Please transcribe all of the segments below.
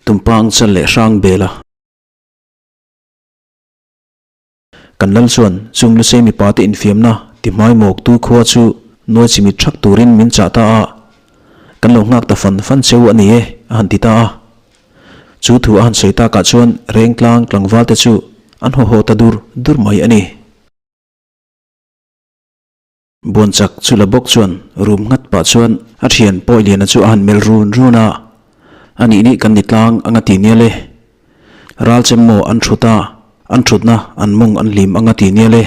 Tumpang chal leh hrang bel a. Kan lal chuan chung lusei mipa te infiamna ti hmaimawk tu khua chu nuai chimit thak turin min chah ta a, kan lo nghak ta fan fan cheu a ni e a han ti ta a. Chu thu a han sawi takah chuan Rengtlang tlangval te chu an haw haw ta dur dur mai a ni. Buanchak chu la bawk chuan rum nghat pah chuan a thian Pawiliana chu a han melh run run a, A nih nih kan ni tlang anga ti nia le. Ral chem maw an thut a, an thutna an mawng an hlim anga ti nia le.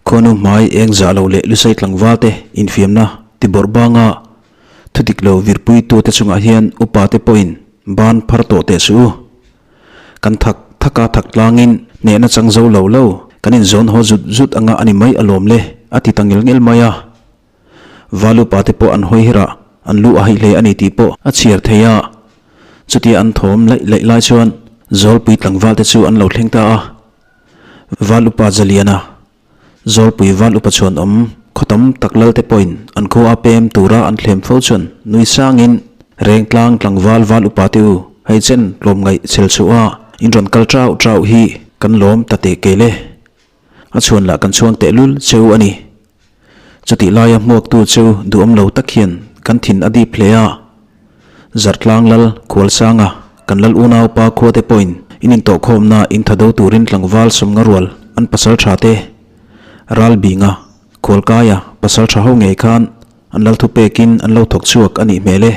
Khuanu hmai eng zah lo leh lusei tlangval te infiamna ti bawrh banga thudik lo virpui tute chungah hian upa te pawhin ban phar tawh teh suh u. Kan thak thak a thak tlangin hnehna chang zo lo lo kan inzawn haw zut zut anga a ni mai alawm le a ti ta ngel ngel mai a. Valupa te pawh an hawi her a, an lu a haih hle a ni tih pawh a chhiar thei a. Chutia an thawm laih laih lai chuan Zawlpui tlangval te chu an lo thleng ta a. Valupa Zaliana, Zawlpui val upa chuan awm khaw tam tak lal te pawhin an khua a pem tura an thlem fo chuan nui sangin Rengtlang tlangval val upa te u hei chen tlawmngaih chhel chhuah a in rawn kal trau trau hi kan lawm ta teh kel e. A chhuan lah kan chhuang tehlul cheu a ni. Chutih laia hmuaktu chu duhawm lo tak hian kan thin a dip hle a. Zartlang lal Khualsanga kan lal unaupa khuate pawhin in intawhkhawmna intha do turin tlangval sawmnga rual an pasal tha te Ralbinga, Khualkaia pasal tha ho ngei khan an lal thupekin an lo thawk chhuak a nih hmel e.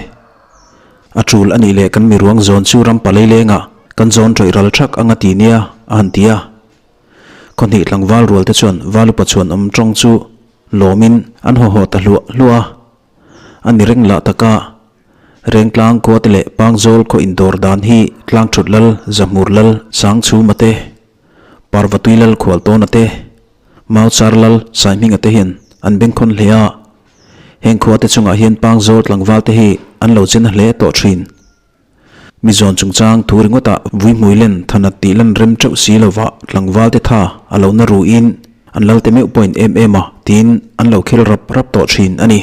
A tul a nih leh kan miruang zawn chu ram palei lengah kan zawn ṭawih ral ṭhak anga ti nia a han ti a. Khawhnih tlangval rual te chuan Valupa chuan awm tawng chu lawmin an haw haw ta hluah hluah a. A ni reng lah taka Rengtlang khua te leh Pangzawl khaw indawr dan hi Tlangthut lal, Zahmur lal, Sangchhuma te, Parvatui lal Khualtawna te, Mauchar lal Saihminga te hian an bengkhawn hle a. Heng khua te chungah hian Pangzawl tlangval te hi an lo chena hle tawh thin. Mi zawn chungchang thu ringawtah vuihmui len thanat tih lan rem teuh si lovah tlangval te tha a lo na ruin an lal te meuh pawhin em em a tiin an lo khel rap rap tawh thin a ni.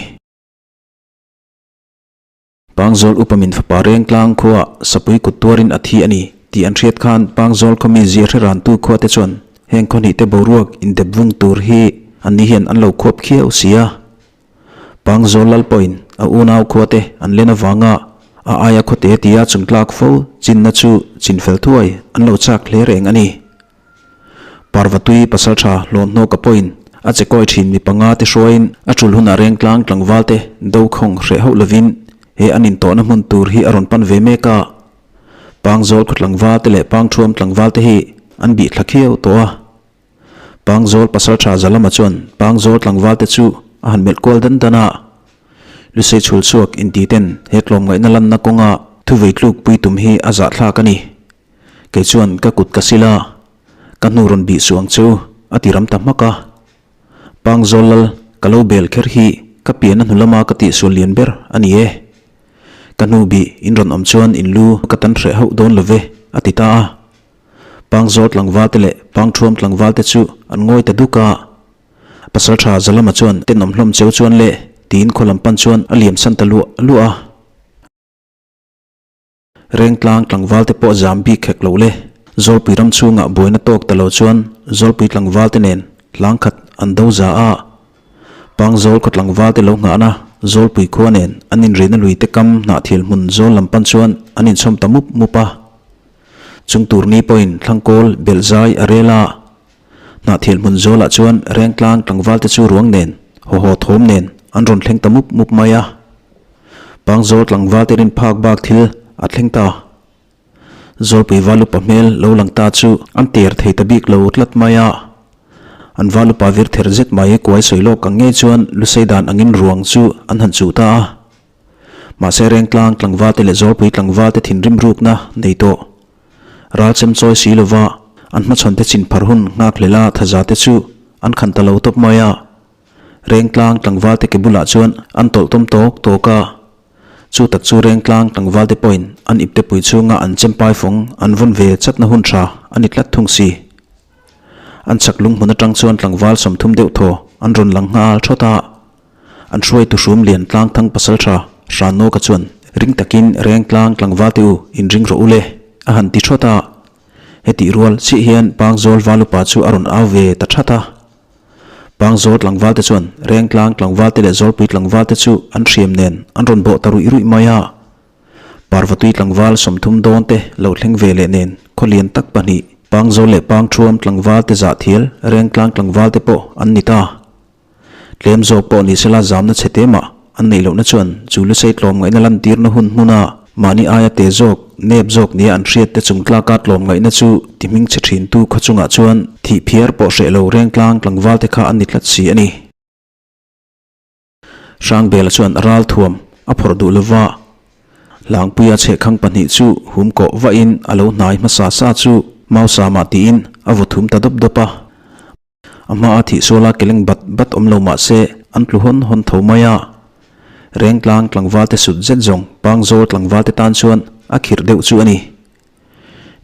Pangzawl upa min fapa Rengtlang khuaah sapui kut tuarin a thi a ni tih an hriat khan Pangzawl khaw mi zir hre rantu khua te chuan heng khaw hnih te boruak indep vung tur hi anni hian an lo khuap khiau si a. Pangzawl lal pawhin a unau khuate an len avanga a aia khawte tia chungtlak fo chinna chu chinfel thuai an lo chak hle reng a ni. Parvatui pasaltha Hlawnhnawka pawhin a che kawi thin mi panga te hruaiin a tul hunah Rengtlang tlangval te do khawng hreh hauh lovin he an intawhna hmun tur hi a rawn pan ve mek a. Pangzawl khaw tlangval te leh Pangthuam tlangval te hi an bih thla khiau tawh a. Pangzawl pasaltha Zalama chuan Pangzawl tlangvalte chu a han melh kual dan dan a. Lusei chhul chhuak inti ten he tlawmngaihna lanna kawnga thuvei tluk pui tum hi a zahthlak a ni. Kei chuan ka kut ka sil a, ka hnu rawn bih suh ang chu a ti ram ta hmak a. Pangzawl lal ka lo bel kher hi ka pian a hnu lama ka tihsual lian ber a ni e. Ka hnu bih in rawn awm chuan in lu ka tan hreh hauh dawn lo ve a ti ta a. Pangzawl tlangval te leh Pangthuam tlangval te chu an ngawi ta duk a. Pasaltha Zalama chuan tenawm hlawm cheu chuan le tiin khaw lam pan chuan a liam san ta luah luah a. Rengtlang tlangval te pawh zam bik hek lo le. Zawlpui ram chhungah buaina tawk ta lo chuan Zawlpui tlangval te nen tlang khat an do za a. Pangzawl khaw tlangval te lo nghahna Zawlpui khua nen an inrina lui te kam hnahthil hmun zawl lam pan chuan an inchhawm ta mup mup a. Chung tur ni pawhin thlangkawl belh zai a rel a, hnahthil hmun zawlah chuan Rengtlang tlangval te chu ruang nen, haw haw thawm nen an rawn thleng ta mup mup mai a. Pangzawl tlangval te rin phak bak thil a thleng ta. Zawlpui valupa hmel lo lang ta chu an ter thei ta bik lo tlat mai a. An valupa vir ther zet mai kuai sawi lawk ang ngei chuan lusei dan angin ruang chu an han chuh ta a. Mahse Rengtlang tlangval te leh Zawlpui tlangval te thinrim rukna nei tawh. Ral chem chawi si lova an hmachhawn te chin phar hun nghak hlela thaza te chu an khan ta lo tawp mai a. Rengtlang tlangval te ke bulah chuan an tawlh tawm tawk tawk a. Chu tak chu Rengtlang tlangval te pawhin an ipte pui chhunga an chempai fawng an vawn ve chatna hun tha a ni tlat thung si. An chak lunghmun atang chuan tlangval 30 deuh thaw an rawn lang nghal thawt a. An hruaitu hrum lian tlangthang pasaltha Hranawka chuan. Ring takin Rengtlang tlangval te u inring rawh u le, a han ti thawt a. Hetih rual chiah hian Pangzawl valupa chu a rawn au ve ta that a. Pangzawl tlangval te chuan Rengtlang tlangval te leh Zawlpui tlangval te chu an hriam nen an rawn bawh ta ruih ruih mai a. Parvatui tlangval 30 dawn te lo thleng ve leh nen khawlian tak pahnih Pangzawl leh Pangthuam tlangval te zahthial Rengtlang tlangval te pawh an ni ta. Tlem zawk pawh ni sela zamna chhe te mah an neih lohna chuan chu lusei tlawm ngaihna lantirna hun hmuna mahni aia te zawk, nep zawk nia an hriat te chung tlaka tlawm ngaihna chu ti hming chhe thintu khaw chungah chuan thih phiar pawh hreh lo rengtlang tlangval te kha an ni tlat si a ni. Hrangbela chuan ral thuam a phawrh duh lova, Hlangpuia chhehkhang pahnih chu hum kawh vahin a lo hnai hmasa sa chu Mausama tiin a vaw thum ta dawp dawp a. A hmaa thih suala keleng bat bat awm lo mah se an tlu hawn hawn tho mai a. Rengtlang tlangval te sut zet zawng Pangzawl tlangval te tan chuan a khirh deuh chu a ni.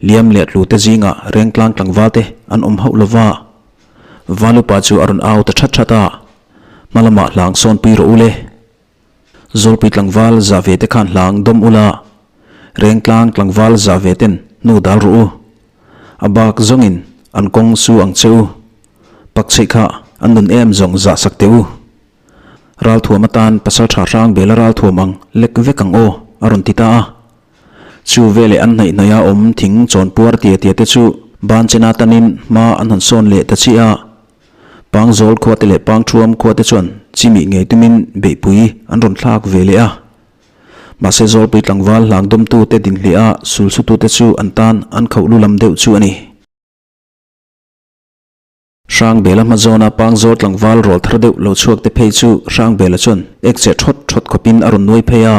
Liam leh tlu te zingah Rengtlang tlangval te an awm hauh lova. Valupa chu a rawn au ta that that a, Hma lamah hlang sawn pui rawh u le. Zawlpui tlangval zah ve te khan hlang dawm ula, Rengtlang tlangval zah ve ten hnu dal rawh u. A bak zawngin an kawng su ang che u. Pak chheih kha an nun em zawng zah sak teh u. Ralthuam atan pasal tha hrang bela ralthuam ang lek vek ang aw, a rawn ti ta a. Chu veleh an hnaih hnaih a awm thing chawn puar tia tia te chu ban chena tanin hma an han sawn leh ta chiah a. Pangzawl khua te leh Pangthuam khua te chuan chimih ngei tumin beihpui an rawn thlak ve leh a. Mahse Zawlpui tlangval hlangdawmtute dinhliah a sulsutute chu an tan an khauh lu lam deuh chu a ni. Hrangbela hma zawna Pangzawl tlangval rawl thar deuh lo chhuak te phei chu Hrangbela chuan ek che thawt thawt khawpin a rawn nuai phei a.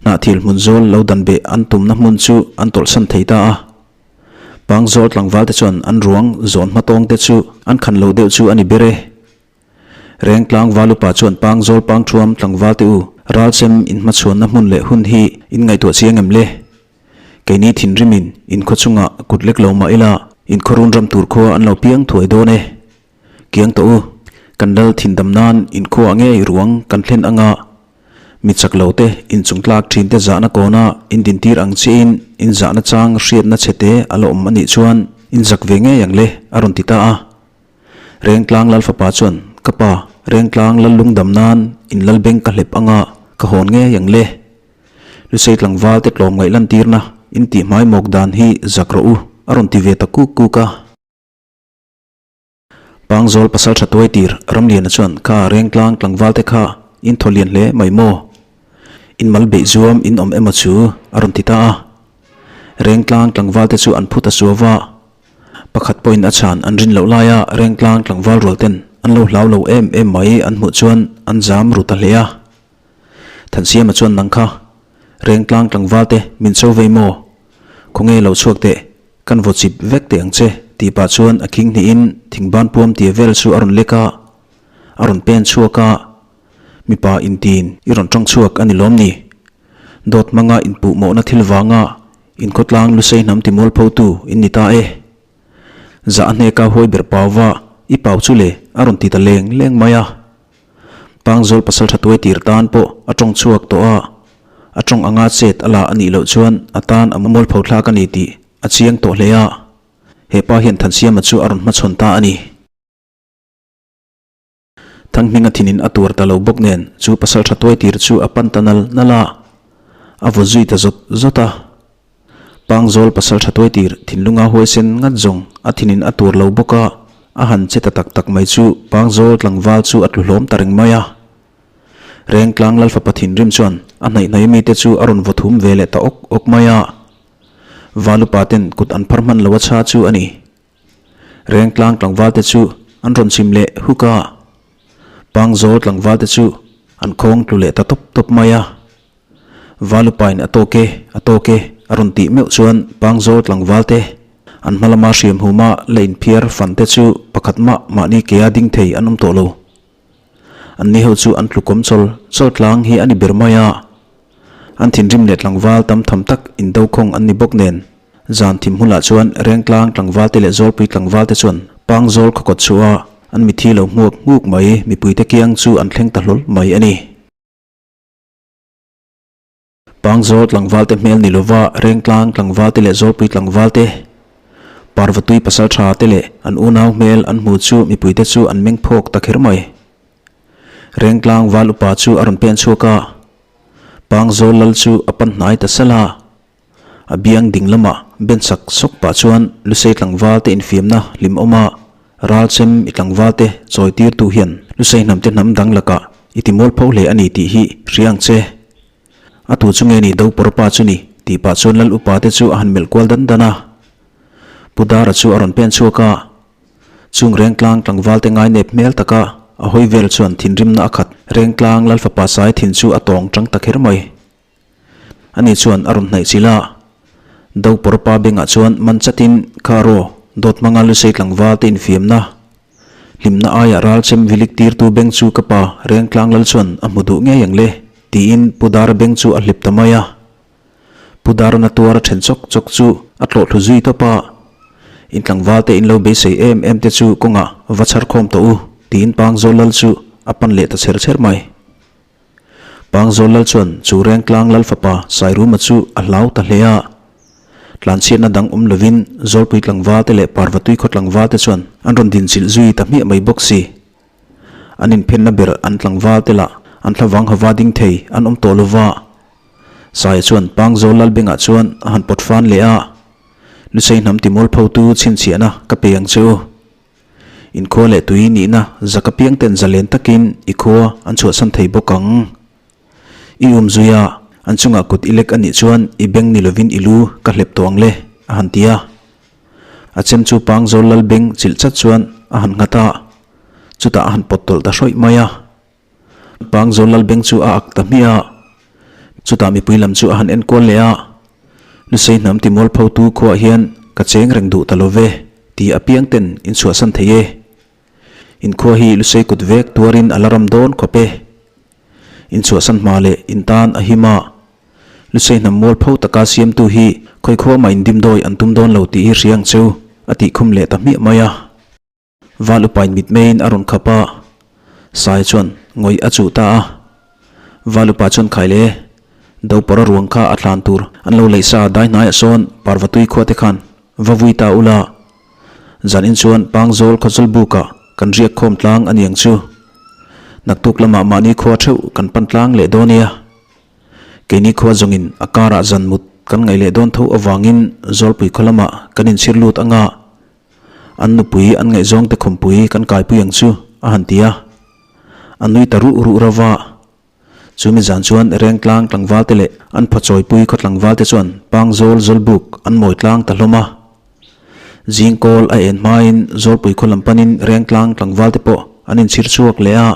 Hnahthil hmun zawl lo dan beh an tumna hmun chu an tawlhsan thei ta a. Pangzawl tlangval te chuan an ruang zawn hmatawng te chu an khan lo deuh chu a ni ber e. Rengtlang Valupa chuan Pangzawl Pangthuam tlangval te u, ralchem inhmachhuanna hmun leh hun hi in ngaihtuah chiang em le? Keini thinrimin in khaw chungah kut lek lo mah ila in khawrun ram tur khua an lo piang thuai dawn e. Kiang tawh u, kan lal thindam nan in khuaah ngei ruang kan thlen anga mi chak lo te inchung tlak thin te zahna kawna in dintir ang chiahin in zahna chang hriatna chhe te a la awm anih chuan in zak ve ngei ang le a rawn ti ta a. Rengtlang Lal fapa chuan, Ka pa, Rengtlang Lal lungdam nan in lal beng ka hlep anga ka hawn ngei ang le. Lusei tlangval te tlawm ngaih lantirna in tih hmai mawk dan hi zak rawh u, a rawn ti ve ta kuk kuk a. Pangzawl pasal tha tuai tir Ramliana chuan, Kha Rengtlang tlangval te kha in thaw lian hle mai maw? In mal beih zuam in awm emaw chu? a rawn ti ta a. Rengtlang tlangval te chu an phu ta suau a. Pakhat pawhin a chhan an rin loh laia Rengtlang tlangval rual ten an lo hlau lo em em mai an hmuh chuan an zam ru ta hle a. Thansiama chuan nang kha Rengtlang tlangval te min cho vei maw? Khawnge lo chhuak teh, kan vaw chip vek teh ang che tih pah chuan a khing hnihin thingban puam tia vel chu a rawn lek a, a rawn pen chhuak a, mipa intin i rawn tawng chhuak a ni lawm ni? Dawt hmanga inpuhmawhna thil vanga Inkhawtlang Lusei hnam ti mualphotu in ni ta e. Zah a hneka huai ber pau va, i pau chu le, a rawn ti ta leng leng mai a. Pangzawl pasal tha tuai tir tan pawh a tawng chhuak tawh a, a tawng anga chet a la a nih loh chuan a tan a mualpho thlak a ni tih a chiang tawh hle a. He pa hian Thansiama chu a rawn hmachhawn ta a ni. Thanghminga thinin a tuar ta lo bawk nen chu pasal tha tuai tir chu a pan ta nal nal a, a vaw zui ta zawt zawt a. Pangzawl pasal tha tuai tir thinlunga huaisen ngat zawng a thinin a tuar lo bawk a, a han che ta tak tak mai chu Pangzawl tlangval chu a tlu hlawm ta reng mai a. Rengtlang Lalfapa thinrim chuan a hnaih hnaih mite chu a rawn vaw thum ve leh ta awk awk mai a. Valupa ten kut an phar hman lo a chha chu a ni. Rengtlang tlangval te chu an rawn chim leh huk a, Pangzawl tlangval te chu an khawng tlu leh ta tawp tawp mai a. Valupain a tawk e, a tawk e a rawn tih meuh chuan Pangzawl tlangval te an hma lama hriam huma la inphiar fan te chu pakhat mah mahni kea ding thei an awm tawh lo. Anni ho chu an tlukawm chawl chawl tlang hi a ni ber mai a. An thinrim leh tlangval tam tham tak indo khawng an ni bawk nen. Zan thim hmunah chuan Rengtlang tlangval te leh Zawlpui tlangval te chuan Pangzawl khawkawt chhuah a an mithi lo hmuak hmuk mai mipuite kiang chu an thleng ta hlawl mai a ni. Pangzawl tlangvalte hmel ni lova Rengtlang tlangvalte leh Zawlpui tlangvalte, Parvatui pasaltha te leh an unau hmel an hmu chu mipuite chu an meng phawk ta kher mai. Rengtlang val upa chu a rawn pen chhuak a, Pangzawl lal chu a pan hnai ta salh a. A biang ding lamah ben sak sawk pah chuan Lusei tlangval te infiamna hlim awm a, ralchem i tlangval te chawi tirtu hian Lusei hnam te hnam dang lakah i ti mual pho hle a ni tih hi hria ang che. A tu chu nge ni do pawrpa chu ni tih pah chuan lal upa te chu a han melh kual dan dan a. Pu Dara chu a rawn pen chhuak a, chung Rengtlang tlangval te ngainep hmel taka a hawi vel chuan thinrimna a khat Rengtlang lal fapa sai thin chu a tawng tang ta kher mai. Ani chuan a rawn hnaih chilh a, Dopawrpa bengah chuan man chatin kha raw dawt hmanga Lusei tlangval te infiamna, hlimna aia ral chem vilik tirtu beng chu ka pa Rengtlang lal chuan a hmu duh ngei ang le tiin Pu Dara beng chu a hlip ta mai a. Pu Dara na tuar a then chawk chawk chu a tlawh thlu zui tawp a, In tlangval te in lo beisei em em te chu kawngah va chhar khawm tawh u tiin Pangzawl lal chu a pan leh ta chher chher mai. Pangzawl lal chuan chu Rengtlang lal fapa Sairuma chu a hlau ta hle a. Tlanchhiatna dang awm lovin Zawlpui tlangval te leh Parvatui khaw tlangval te chuan an rawn dinchilh zui ta hmiah mai bawk si. An inphenna ber an tlangval te lah an thlavang hava ding thei an awm tawh lova. Saia chuan Pangzawl lal bengah chuan a han pawt fan leh a, Lusei hnam timualphotu chhinchhiahna ka pe ang che u. Inkhua leh tui nihna zak apiang ten zalen takin i khua an chhuahsan thei bawk ang. I um zui a, an chungah kut i lek a nih chuan i beng ni lovin i lu ka hlep tawh ang le, a han ti a. A chem chu Pangzawl lal beng chilh chat chuan a han nghat a, chutah a han pawt tawlh ta hrawih mai a. Pangzawl lal beng chu a ak ta hmiah a, chutah mipui lam chu a han enkual leh a, Lusei hnam ti mualphotu khuaah hian ka cheng reng duh ta lo ve ti apiang ten in chhuahsan thei e. Inkhua hi Lusei kut vek tuarin a la ram dawn khawp e. In chhuahsan hma leh in tan a him a, Lusei hnam mualpho taka siamtu hi khawikhua mah indimdawi an tum dawn lo tih hi hria ang cheu, a tih khum leh ta hmiah mai a. Val upain mitmeiin a rawn khap a, Sai chuan ngawih a chuh ta a. Val upa chuan khai le, Dopawrh a ruang kha a thlan tur an lo leih sa dai hnaiah sawn Parvatui khua te khan va vui ta ula. Zanin chuan Pangzawl khawchal bukah kan riak khawm tlang a niang chu. Naktuk lamah mahni khua theuh kan pan tlang leh dawn nia. Keini khua zawngin a karah zan mut kan ngaih leh dawn tho avangin Zawlpui khaw lamah kan inchhir lut anga. An nupui an ngaihzawng te khawmpui kan kaipui ang chu, a han ti a. A nui ta ruh ruh rauh a. Chumi zan chuan Rengtlang tlangval te leh an phawchawipui khaw tlangval te chuan Pangzawl Zawlbuk an mawi tlang ta hlawm a. Zingkawl a en hmain Zawlpui khaw lam panin Rengtlang tlangval te pawh an inchhir chhuak leh a.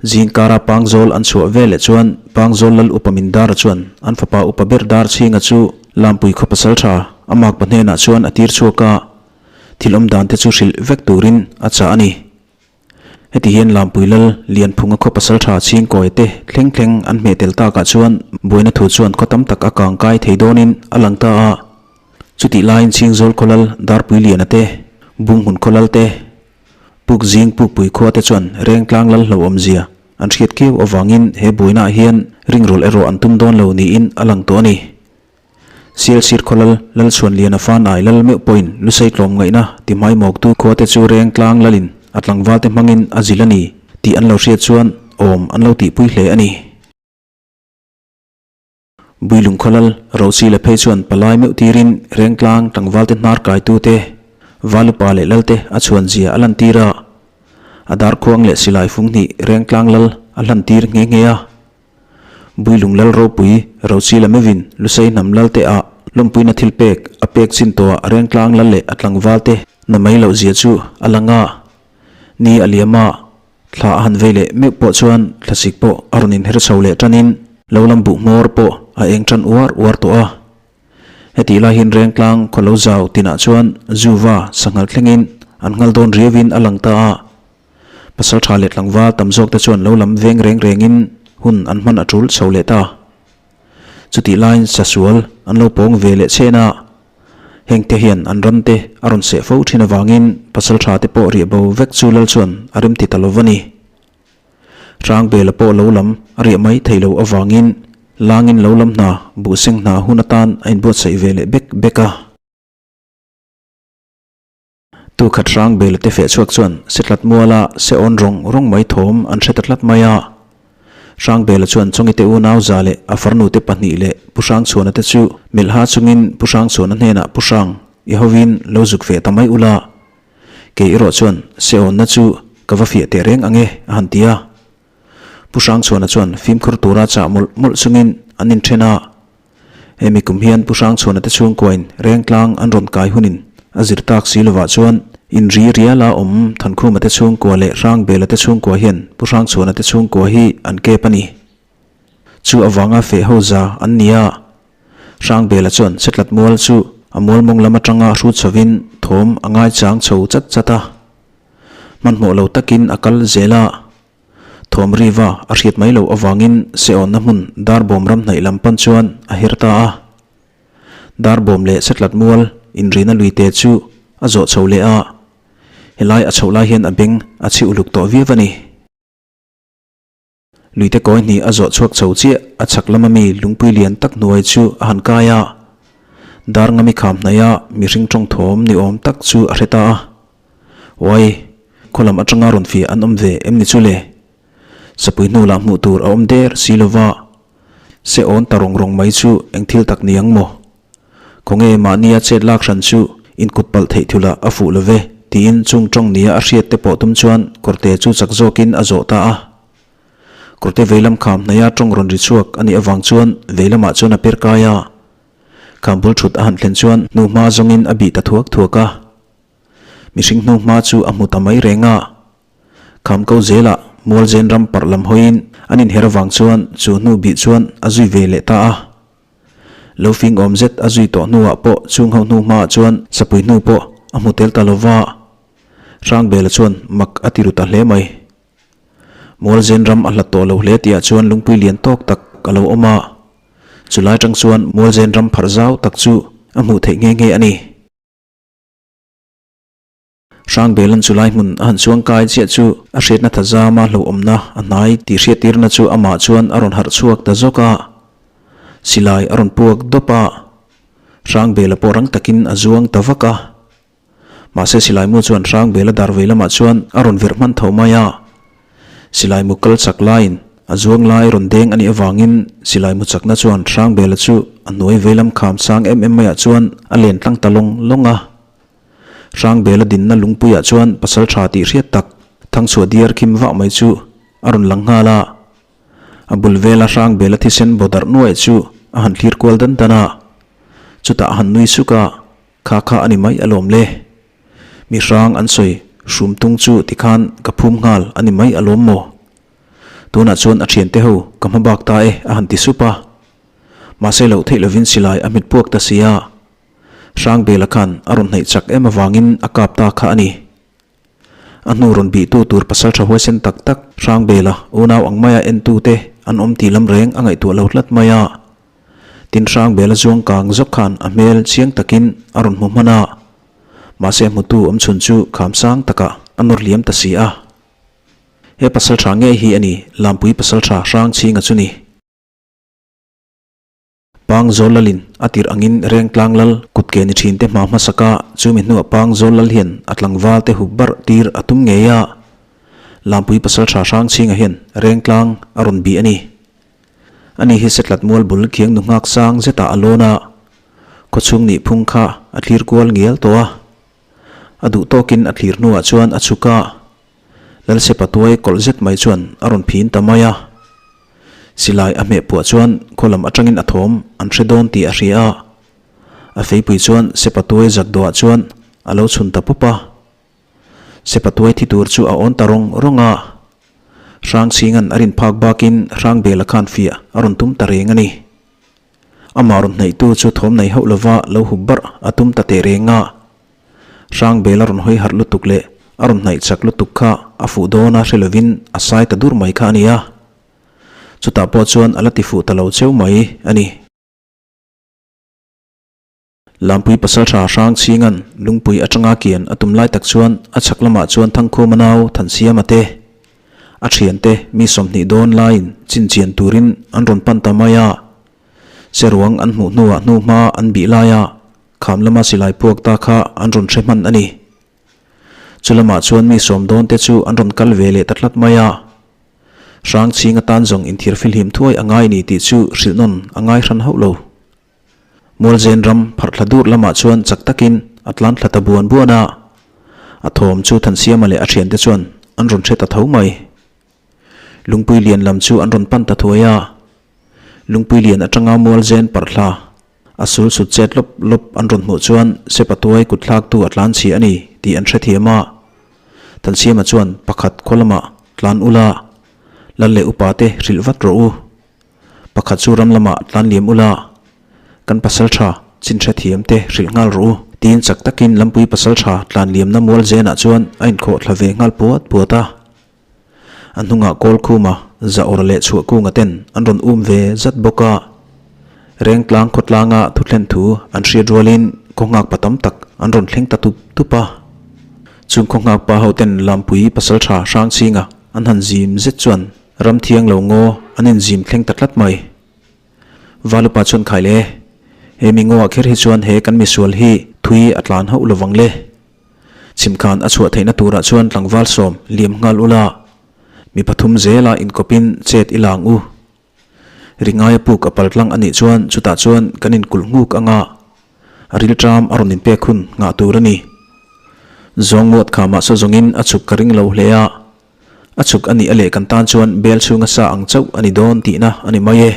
Zingkara Pangzawl an chhuah ve leh chuan Pangzawl lal upa Mindara chuan an fapa upa ber Darchhinga chu Lampui khaw pasal tha a makpa hnenah chuan a tir chhuak a, thil awm dan te chu hrilh vek turin a chah a ni. Heti hian Lampui lal Lianphunga khaw pasal tha Chhingkawi te thleng thleng an hmeh tel takah chuan buaina thu chuan khaw tam tak a kang kai thei dawnin a lang ta a. Chutih laiin Chhingzawl khaw lal Darpui Liana te, Bunghmun khaw lal te, Puk zing pukpui khua te chuan Rengtlang lal hlauhawmzia an hriat kiau avangin he buainaah hian ringrawl erawh an tum dawn lo niin a lang tawh a ni. Sialsir khaw lal Lalchhuanliana Fanai lal meuh pawhin Lusei tlawm ngaihna ti hmaimawktu khua te chu Rengtlang lalin a tlangvalte hmangin a zil a ni tih an lo hriat chuan awm an lo tihpui hle a ni. Builung khawlal Rosi la phei chuan palai meuh tirin Rengtlang tlangvalte hnar kaitute, Valupa leh Lalte a chhuan zia a lantir a. A darkhuang leh silai fung hnih Rengtlang lal a hlantir nghe nghe a. Builung lal ropui Rosi la meuhin Lusei hnam lalte ah lawmpuina thil pek a pek chin tawhah Rengtlang lal leh a tlangvalte na mai loh zia chu a lang a. Ni a liam a. Thla a han vei leh meuh pawh chuan thlasik pawh a rawn inher chho leh tanin lo lam buh hmawr pawh a eng tan uar uar tawh a. Hetih lai hian Rengtlang khaw lo zau tinah chuan Zuva sanghal thlengin an nghal dawn riauin a lang ta a. Pasaltha leh tlangval tam zawk te chuan lo lam veng reng rengin hun an hman a tul chho leh ta. Chutih laiin sasual an lo pawng ve leh chhen a. Hengte hian an ramte a rawn seh fo thin avangin pasal tha te pawh riah bo vek chu lal chuan a remti ta lo va ni. Hrangbela pawh lo lam a riah mai thei lo avangin. Langin lo lam hna, buhseng hna hun atan a inbuatsaih ve leh bek bek a. Tu khat hrang bel te feh chhuak chuan Setlat muala se awn rawng rawng mai thawm an hre ta tlat mai a. Hrangbela chuan Chawngi te unau za leh a farnu te pahnih leh Pu Hrangchhuana te chu melh ha chungin Pu Hrangchhuana hnenah Pu Hrang i hovin lo zuk ve ta mai ula, kei erawh chuan se awnna chu ka va fiah teh reng ang e a han ti a. Pu Hrangchhuana chuan fimkhur tura chah mawlh mawlh chungin an inthen a. Hemi kum hian Pu Hrangchhuana te chhungkuain Rengtlang an rawn kai hunin a zir tak si lovah chuan inri riala awm Thankhuma te chhungkua leh Hrangbela te chhungkua hian Pu Hrangchhuana te chhungkua hi an kep a ni. Chu avanga feh ho za an ni a. Hrangbela chuan Setlat mual chu a mual mawng lam atanga hrut chhovin thawm a ngaichang chho chat chat a. Hmanhmawh lo takin a kal zel a. Thawm riva a hriat mai loh avangin Seawnna hmun Darbawm ram hnaih lam pan chuan a her ta a. Darbawm leh Setlat mual inrina luite chu a zawh chho leh a, helai a chhoh lai hian a beng a chhi uluk tawh viau a ni. Luite kawi hnih a zawh chhuak chho chiah a chhak lama mi lungpui lian tak hnuai chu a han kai a, Darngami kham hnaih a mihring tawng thawm ni awm tak chu a hre ta a. Uai, khaw lam atanga rawn fiah an awm ve em ni chu le? Sapui hnu lah hmuh tur a awm der si lo va, se awn ta rawng rawng mai chu eng thil tak ni ang maw? Khawnge mahnia chet lak hran chu inkut palh theih thulah a fuh lo ve tiin chung tawng nia a hriat te pawh tum chuan kawrte chu chak zawkin a zawh ta a. Kawrte veilam kham hnaia tawng rawn ri chhuak a nih avang chuan veilamah chuan a per kai a. Kham bul thut a han thlen chuan hnuhma zawngin a bih ta thuak thuak a. Mihring hnu hma chu a hmu ta mai reng a. Kham ko zelah Mualzen ram parh lam hawiin an inher avang chuan chu hnu bih chuan a zui ve leh ta a. Lo fing awm zet a zui tawh hnuah pawh chung ho hnu hmaah chuan sapui hnu pawh a hmu tel ta lo va. Hrangbela chuan mak a ti ru ta hle mai. Mualzen ram a hlat tawh lo hle tihah chuan lungpui lian tawk tak a lo awm a. Chulai tang chuan Mualzen ram pharh zau tak chu a hmuh theih nghe nghe a ni. Hrangbela'n chu lai hmun a han chuang kai chiah chu a hriatna tha zama hlauhawmna a hnai tih hriattirna chu amah chuan a rawn harh chhuak ta zawk a. Silai a rawn puak dawp a, Hrangbela pawh rang takin a zuang ta vak a. Mahse silai mu chuan Hrangbela dar vei lamah chuan a rawn verh hman tho mai a. Silai mu kal chak laiin a zuang lai rawn deng a nih avangin silai mu chakna chuan Hrangbela chu a hnuai vei lam kham sang em em maiah chuan a len tlang ta lawng lawng a. Hrangbela dinna lungpuiah chuan pasal tha tih hriat tak Thangchhuah diar khim vah mai chu a rawn lang nghal a. A bul vela Hrangbela thisen baw darh nuaih chu a han thlir kual dan dan a. Chutah a han nui suk a, Kha kha a ni mai alawm le. Mi hrang an sawi hrum tung chu tikhan ka phum nghal a ni mai alawm maw? Tunah chuan a thiante ho ka hma bak ta e a han ti sup a. Mahse loh theih lovin silai a hmet puak ta si a. Hrangbela khan a rawn hnaih chak em avangin a kap ta kha a ni. A hnu rawn bihtu tur pasaltha huaisen tak tak Hrangbela unau ang maia entute an awm tih lam reng a ngaihtuah lo hlat mai a. Tin Hrangbela zuang kang zawk khan a hmel chiang takin a rawn hmu hman a. Mahse hmutu awm chhun chu kham sang takah a nawr liam ta si a. He pasaltha ngei hi a ni Lampui pasaltha Hrangchhinga chu ni. Pang Zawl Lalin a tirh angin Rengtlang Lal kut ke ni thin te hma hmasak a, chumi hnuah Pang Zawl Lal hian a tlangval te hup barh tir a tum ngei a. Lampui pasaltha Hrangchhinga hian Rengtlang a rawn bih a ni. Ani hi Setlat mual bul khiang nu nghak sang zetah a lawn a, khawchhung nih phung kha a thlir kual ngial tawh a. A duh tawkin a thlir hnuah chuan a chhuk a, Lalsepa tuai kawlh zet mai chuan a rawn phin ta mai a. Silai a hmeh puah chuan khaw lam atangin a thawm an hre dawn tih a hria a. A feipui chuan Sepa tuai zak dawhah chuan a lo chhun ta pawp a. Sepa tuai thi tur chu a awn ta rawng rawng a. Hrangchhinga'n a rin phak bakin Hrangbela khan fiah a rawn tum ta reng a ni. Amah rawn hnaihtu chu thawm nei hauh lova lo hup barh a tum ta teh reng a. Hrangbel a rawn hawi harh lutuk leh a rawn hnaih chak lutuk kha a fuh dawn a hre lovin a sai ta dur mai kha a ni a. Chutah pawh chuan a la ti fuh ta lo cheu mai a ni. Lampui pasaltha Hrangchhinga'n lungpui atanga kian a tum lai tak chuan a chhak lamah chuan Thangkhuma nau Thansiama te, a thiante mi 20 dawn laiin chinchian turin an rawn pan ta mai a. Seruang an hmuh hnuah hnuhma an bih laia kham lama silai puak ta kha an rawn hre hman a ni. Chu lamah chuan mi sawm dawn te chu an rawn kal ve leh ta tlat mai a. Hrang chhing atan zawng inthir filhim thuai a ngai ni tih chu hrilh nawn a ngai hran hauh lo. Mualzen ram pharh thla dur lamah chuan chak takin a tlan thla ta buan buan a. A thawm chu Thansiama leh a thiante chuan an rawn hre ta tho mai. Lungpui lian lam chu an rawn pan ta thuai a. Lungpui lian atanga Mualzen parh thla a sul sut chet lawp lawp an rawn hmuh chuan Sepatuai kut thlaktu a tlan chhi a ni tih an hrethiam a. Thansiama chuan pakhat khaw lamah tlan ula, Lal leh upa te hrilh vat rawh u. Pakhat chu ram lamah tlan liam ula, kan pasal tha chin hrethiam te hrilh nghal rawh u tiin chak takin Lampui pasal tha tlan liamna mual zenah chuan a inkhawh thla ve nghal puat puat a. A hnungah Kawlkhuma, Zahawr leh Chhuahkunga ten an rawn um ve zat bawk a. Rengtlang khawtlanga thuthlen thu an hriat rualin khawnghak pa tam tak an rawn thleng ta tup tup a. Chung khawnghak pa ho ten Lampui pasal tha Hrangchhinga an han zim zet chuan Ram thiang lo ngaw an inzim thleng ta tlat mai. Valupa chuan khai le, he mi ngaw ah kher hi chuan he kan misual hi thui a tlan hauh lovang le. Chhimkhan a chhuah theihna turah chuan tlangval sawm liam nghal ula, mi pathum zela inkawpin chet i lang u. Ri ngaia puk a pal tlang a nih chuan chutah chuan kan inkulh nghuk anga a rilṭam a rawn inpek hun nghah tur a ni. Zawng muat khamah saw zawngin a chhuk ka ring lo hle a. A chhuk a nih a leh kan tan chuan bel chhunga sa ang chauh a ni dawn tihna a ni mai e.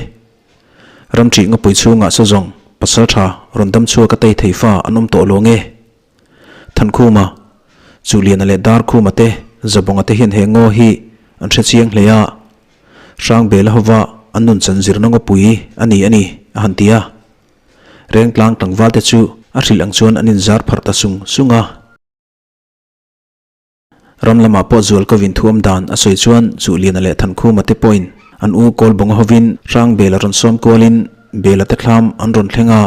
Ramṭih ngawpui chhungah saw zawng pasal tha rawn dam chhuak a tei thei fa an awm tawh lo nge? Thankhuma, Chuliana leh Darkhuma te Zabawnga te hian he ngaw hi an hre chiang hle a, Hrangbela hova an nun chan zirna ngawpui a ni a ni a han ti a. Rengtlang tlangval te chu a hrilh ang chuan an inzar pharh ta sung sung a. Ram lamah pawh Zualkovin thuam dan a sawi chuan Chuhliana leh Thankhuma te pawhin an u Kawlbawnga hovin Hrangbela rawn sawm kualin Bela te thlam an rawn thleng a.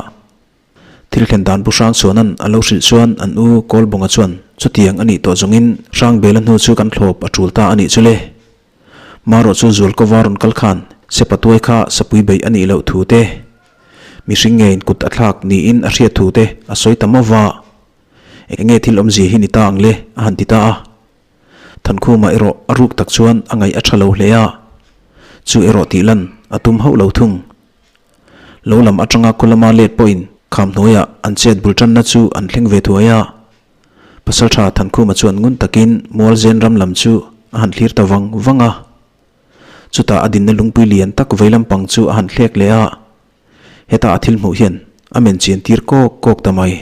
Thil thlen dan Pu Hrangchhuana'n a lo hrilh chuan an u Kawlbawnga chuan chutiang a nih tawh zawngin Hrangbela hnu chu kan thlawp a tul ta a nih chu le. Marawh chu Zualkova rawn kal khan Sepatuai kha sapui beih a nih loh thu te, mihring ngeiin kut a thlak niin a hriat thu te a sawi ta mauh va. Enge thil awmzia hi ni ta ang le? a han ti ta a. Thankhuma erawh a ruk tak chuan a ngaih a tha lo hle a, chu erawh tih lan a tum hauh lo thung. Lo lam atanga khaw lama let pawhin kham hnuaiah an chet bul tanna chu an thleng ve thuai a. Pasaltha Thankhuma chuan ngun takin Mualzen ram lam chu a han thlir ta vang vang a. Chutah a dinna lungpui lian tak vei lampang chu a han thlek leh a. Heta a thil hmuh hian a men chian tir kawk kawk ta mai.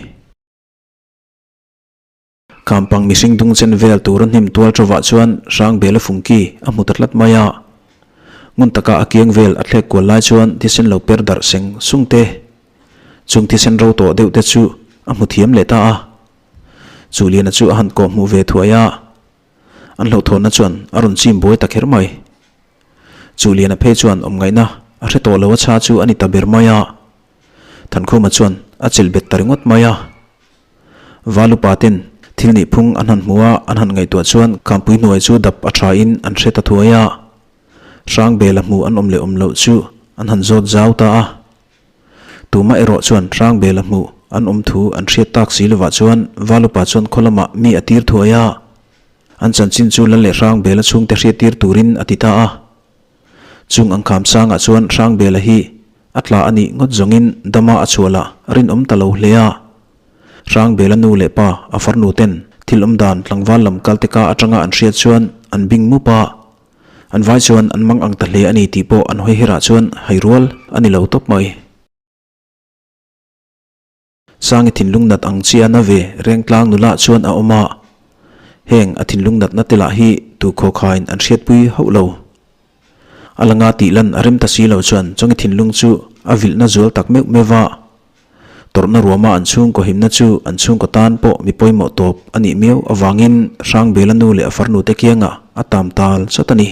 Kampang mihring dung chen vel tura hnim tual tawah chuan Hrangbela fungki a hmu ta tlat mai a. Ngun taka a kiang vel a thlek kual lai chuan thisen lo per darh seng sung te, chung thisen ro tawh deuh te chu a hmu thiam leh ta a. Chuliana chu a han kawh hmuh ve thuai a. An hlauhthawnna chuan a rawn chim buai ta kher mai. Chuliana phei chuan awm ngaihna a hre tawh lo a chha chu a ni ta ber mai a. Thankhuma chuan a chelh bet ta ringawt mai a. Valupa ten thil nih phung an han hmu a, an han ngaihtuah chuan Khampui hnuai chu dap a tha in an hre ta thuai a. Hrangbela hmu an awm leh awm loh chu an han zawt zau ta a. Tumah erawh chuan Hrangbela hmu an awm thu an hriat tak si lovah chuan Valupa chuan khaw lamah mi a tir thuai a. An chanchin chu Lal leh Hrangbela chhungte hriat tir turin a ti ta a. Chung ang kham sangah chuan Hrangbela hi a tla a nih ngawt zawngin dama a chhuah lah rinawm ta lo hle a. Hrangbela nu leh pa a farnu ten thil awm dan tlangval lam kal te ka atanga an hriat chuan an bing mup a. An vai chuan an mang ang ta hle a ni tih pawh an hawi herah chuan hai rual a ni lo tawp mai. Sangi thinlung nat ang chi a na ve Rengtlang nula chuan a awm a, heng a thinlung natna te lah hi tu khawkhain an hriatpui hauh lo. A langa tih lan a rem ta si lo chuan Chawngi thinlung chu a vilhna zual tak meuh meuh va. Tawrhna ruama an chhungkaw himna chu an chhungkaw tan pawh mi pawimawh tawp a nih miau avangin Hrangbela nu leh a farnu te kiangah a tam tal chawt a ni.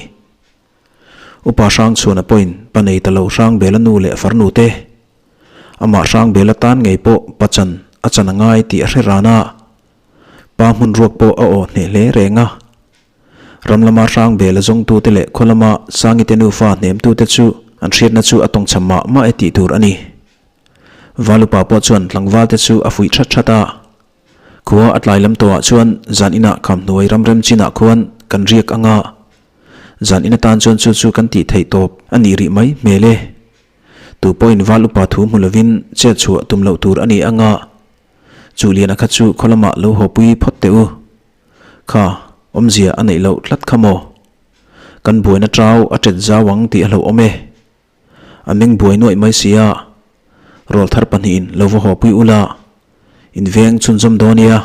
Upa Hrangchhuana pawhin pa nei ta lo Hrangbela nu leh a farnu te Amah Hrangbela tan ngei pawh pa chan a chan a ngai tih a hre ran a, pa hmun ruak pawh a aw hneh hle reng a. Ram lama Hrangbela zawngtute leh khaw lama Sangite nufa hnemtute chu an hriatna chu a tawngchham mah mah e tih tur a ni. Valupa pawh chuan tlangval te chu a fuih that that a. Khua a tlai lam tawhah chuan zan inah kham hnuai ram rem chinah khuan kan riak ang a. Zan in atan chuan chu chu kan tih theih tawp a nih rih mai hmel e. Tu pawhin val upa thu hmu lovin chet chhuah tum loh tur a ni ang a. Chu Liana kha chu khaw lamah lo haw pui phawt teh u. Kha, awmzia a neih loh tlat kha maw? Kan buaina trau a ṭet zau ang tih a hlauhawm e. A meng buai nuaih mai si a, Rawlthar pahnihin lo va haw pui ula, in veng chhunzawm dawn nia.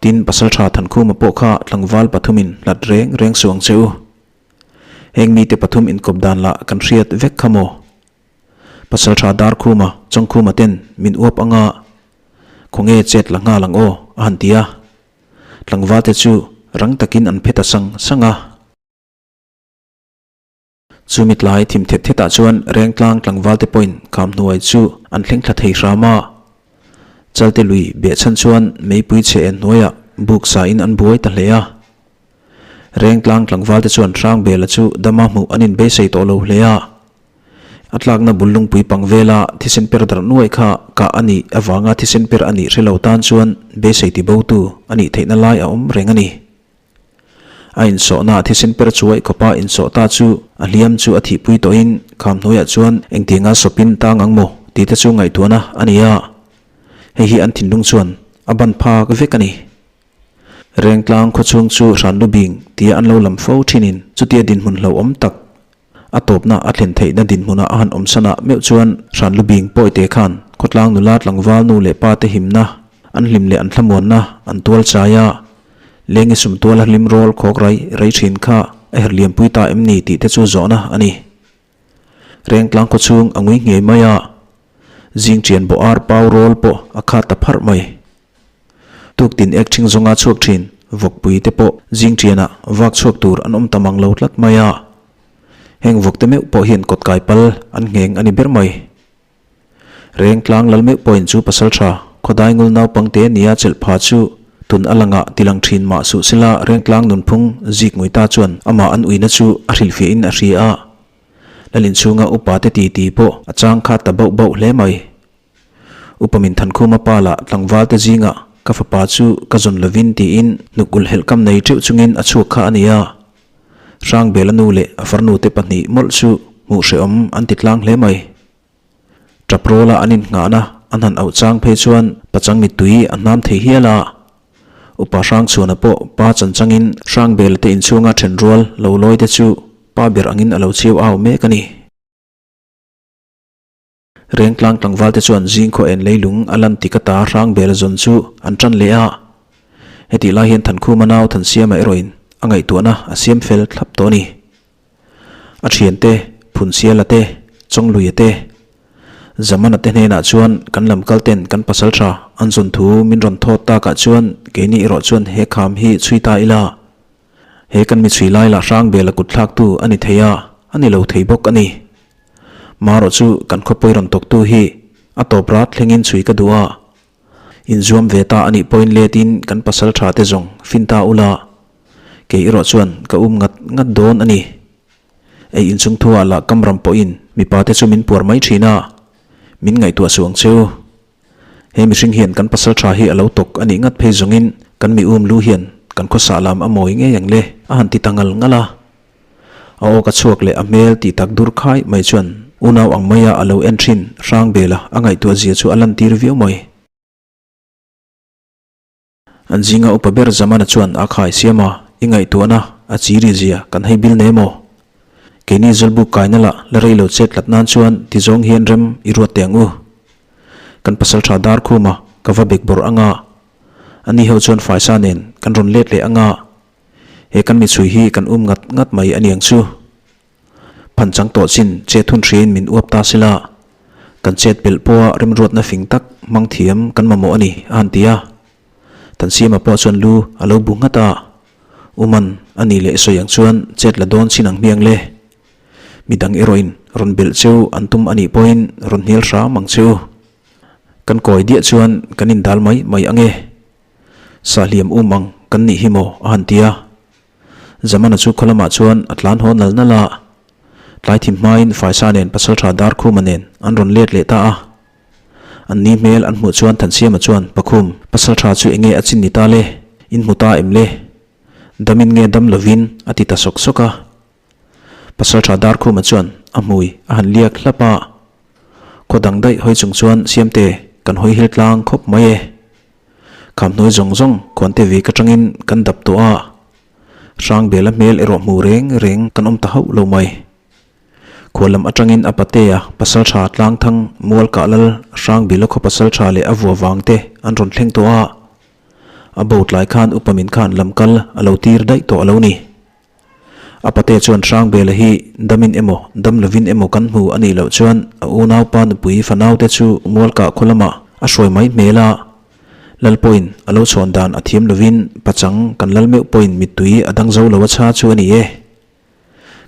Tin, Pasalṭha Thankhuma pawh kha tlangval pathumin hlat reng reng suh ang che u. Heng mite pathum inkawp dan lah kan hriat vek kha maw? Pasalṭha Darkhuma, Chawngkhuma ten min uap anga khawnge chet la nghal ang aw a han ti a. Tlangvalte chu rang takin an phe ta sang sang a. Chumi tlai thim thet thetah chuan Rengtlang tlangvalte pawhin kham hnuai chu an thleng thla thei hram a. Chalte lui behchhan chuan meipui chhe en hnuaiah buk sain an buai ta hle a. Rengtlang tlangvalte chuan Hrangbela chu dama hmuh an inbeisei tawh lo hle a. A tlakna bul lungpui pang vela thisen per darh nuai kha kah a nih avanga thisen per a nih hre lo tan chuan beisei ti botu a nih theihna lai a awm reng a ni. A insawhna thisen per chuai khawpa insawh ta chu a hliam chu a thihpui tawhin kham hnuaiah chuan engtianga sawpin tang ang maw tih te chu ngaihtuahna a ni a. Hei hi an thinlung chuan a ban phak vek a ni. Rengtlang khawchhung chu Hranlubing tia an lo lam fo thinin chutia dinhmun hlauhawm tak A tawpna a thlen theihna dinhmunah a han awm sanah meuh chuan Hranlubing Pawite khan khawtlang nula tlangval nu leh pa te himna, an hlim leh an thlamuanna an tual chai a, Lengi sum tuala hlim rawl khawk rai rei thin kha a her liampui ta em ni tih te chu zawhna a ni. Rengtlang khawchhung a ngui ngei mai a, zing ṭian bawh ar pau rawl pawh a khat ta pharh mai. Tuktin ek ṭhing zawnga chhuak ṭhin vawkpui te pawh zing ṭianah vak chhuak tur an awm ta mang lo tlat mai a. Heng vawkte meuh pawh hian kawtkai pal an ngheng a ni ber mai. Rengtlang lal meuh pawhin chu pasalṭha khawdaingul naupangte nia chelh pha chu tun a langah tilang ṭhin mah suh sela Rengtlang nunphung zik ngui ta chuan amah an uina chu a hrilhfiahin a hria a. Lal inchhunga upate titi pawh a chang khat ta bauh bauh hle mai. Upa min Thankhuma pa lah tlangval te zingah ka fapa chu ka zawn lovin tiin hnuk ulh helh kam nei teuh chungin a chhuak kha a ni a. Hrangbela nu leh a farnu te pahnih mawlh chu hmuh hrehawm an ti tlang hle mai. Tap rawla an innghahna an han auh chang phei chuan pachang mittui a hnam thei hial a. Upa Hrangchhuana pawh pa chan changin Hrangbela te inchhunga thenrual lo lawi te chu pa ber angin a lo chhiau au mek a ni. Rengtlang tlangvalte chuan zingkhaw en leilung a lan tik ata Hrangbela zawn chu an tan leh a. Hetih lai hian Thankhuma nau Thansiama erawhin a ngaihtuahna a siam fel thlap tawh a ni. A thiante, Phunsiala te, Chawngluia te, Zamana te hnenah chuan kan lam kal ten kan pasal tha an zawn thu min rawn thawt takah chuan keini erawh chuan he kham hi chhui ta ila. He kan mi chhui lai lah Hrangbela kut thlaktu a ni thei a, a ni lo thei bawk a ni. Marawh chu kan khawpui rawn tawktu hi a tawp rat thlengin chhui ka duh a, inzuam ve ta a nih pawhin letin kan pasal tha te zawng fin ta ula, kei erawh chuan ka um ngat ngat dawn a ni. Ei inchung thuah lah kam ram pawhin mipa te chu min puar mai thin a, min ngaihtuah suh ang cheu. He mihring hian kan pasal tha hi a lo tawk a nih ngat phei zawngin kan mi um lu hian kan khawsah lam a mawi ngei ang le a han ti ta ngal ngal a. A aw ka chhuak leh a hmel tih tak dur khai mai chuan unau ang maia a lo en thin Hrangbela a ngaihtuah zia chu a lantir viau mai. An zinga upa ber Zamana chuan a khai siam a, I ngaihtuahna a chiri zia kan hei bil nei maw? Keini Zawlbuk kaina lah la rei lo chet tlat nan chuan ti zawng hian rem i ruat teh ang u. Kan pasaltha Darkhuma ka va bek bawrh anga, ani ho chuan faisa nen kan rawn let leh anga, He kan michhui hi kan um ngat ngat mai a niang chu. Phan chang tawh chin chet hun hriain min uap ta sila, kan chet pelh pawha remruatna fing tak hmang thiam kan mamawh a ni, a han ti a. Thansiama pawh chuan lu a lo bu nghat a, Uman a nih leh sawi ang chuan chet la dawn chin ang hmiang le. Midang erawhin rawn belh cheu an tum a nih pawhin rawn hnial hram ang cheu. Kan kawi diah chuan kan indal mai mai ang e. Sahliam um ang kan nih hi maw? a han ti a. Zamana chu khaw lamah chuan a tlan haw nal nal a. Tlai thim hmain Faisa nen Pasaltha Darkhuma nen an rawn let leh ta a. An ni hmel an hmuh chuan Thansiama chuan, Pakhum, pasal tha chu enge a chin ni ta le? In hmu ta em le? Damin nge dam lovin? a ti ta sawk sawk a. Pasal tha Darkhuma chuan a hmui a han liak hlap a. Khaw dang daih hawi chung chuan Siamte kan hawi hil tlang khawp mai e. Kham hnuai zawng zawng khuante vik atangin kan dap tawh a. Hrangbela hmel erawh hmu reng reng kan awm ta hauh lo mai. Khual lam atangin a patea pasaltha Tlangthang mual kah lal Hrangbila khaw pasaltha leh a vua vang te an rawn thleng tawh a. A bo tlai khan upa min khan lam kal a lo tir daih tawh a lo ni. A patea chuan Hrangbela hi damin emaw dam lovin emaw kan hmu a nih loh chuan a unaupa nupui fanaute chu mual kah khaw lamah a hruai mai hmel a. Lal pawhin a lo chhawn dan a thiam lovin pachang kan lal meuh pawhin mittui a dang zo lo a chha chu a ni e.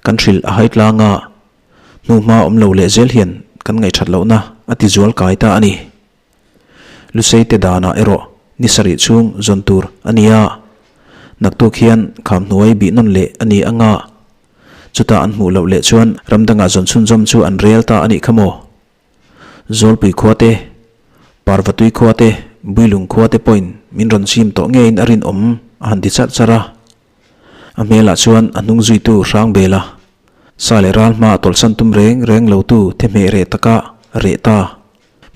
Kan hrilh a hai tlang a, hnuhma awm lo leh zel hian kan ngaihthat lohna a ti zual kai ta a ni. Lusei te danah erawh ni sarih chhung zawn tur a ni a, naktuk hian kham hnuai bih nawn leh a ni anga, chutah an hmuh loh leh chuan ram dangah zawn chhunzawm chu an rel ta a nih kha maw? Zawlpui khua te, Parvatui khua te, Builung khua te pawhin min rawn chim tawh ngeiin a rinawm a han ti charh charh a. A hmelah chuan a hnung zuitu hrang bel a, sa leh ral hma tawlhsan tum reng reng lotu the hmeh reh taka reh ta.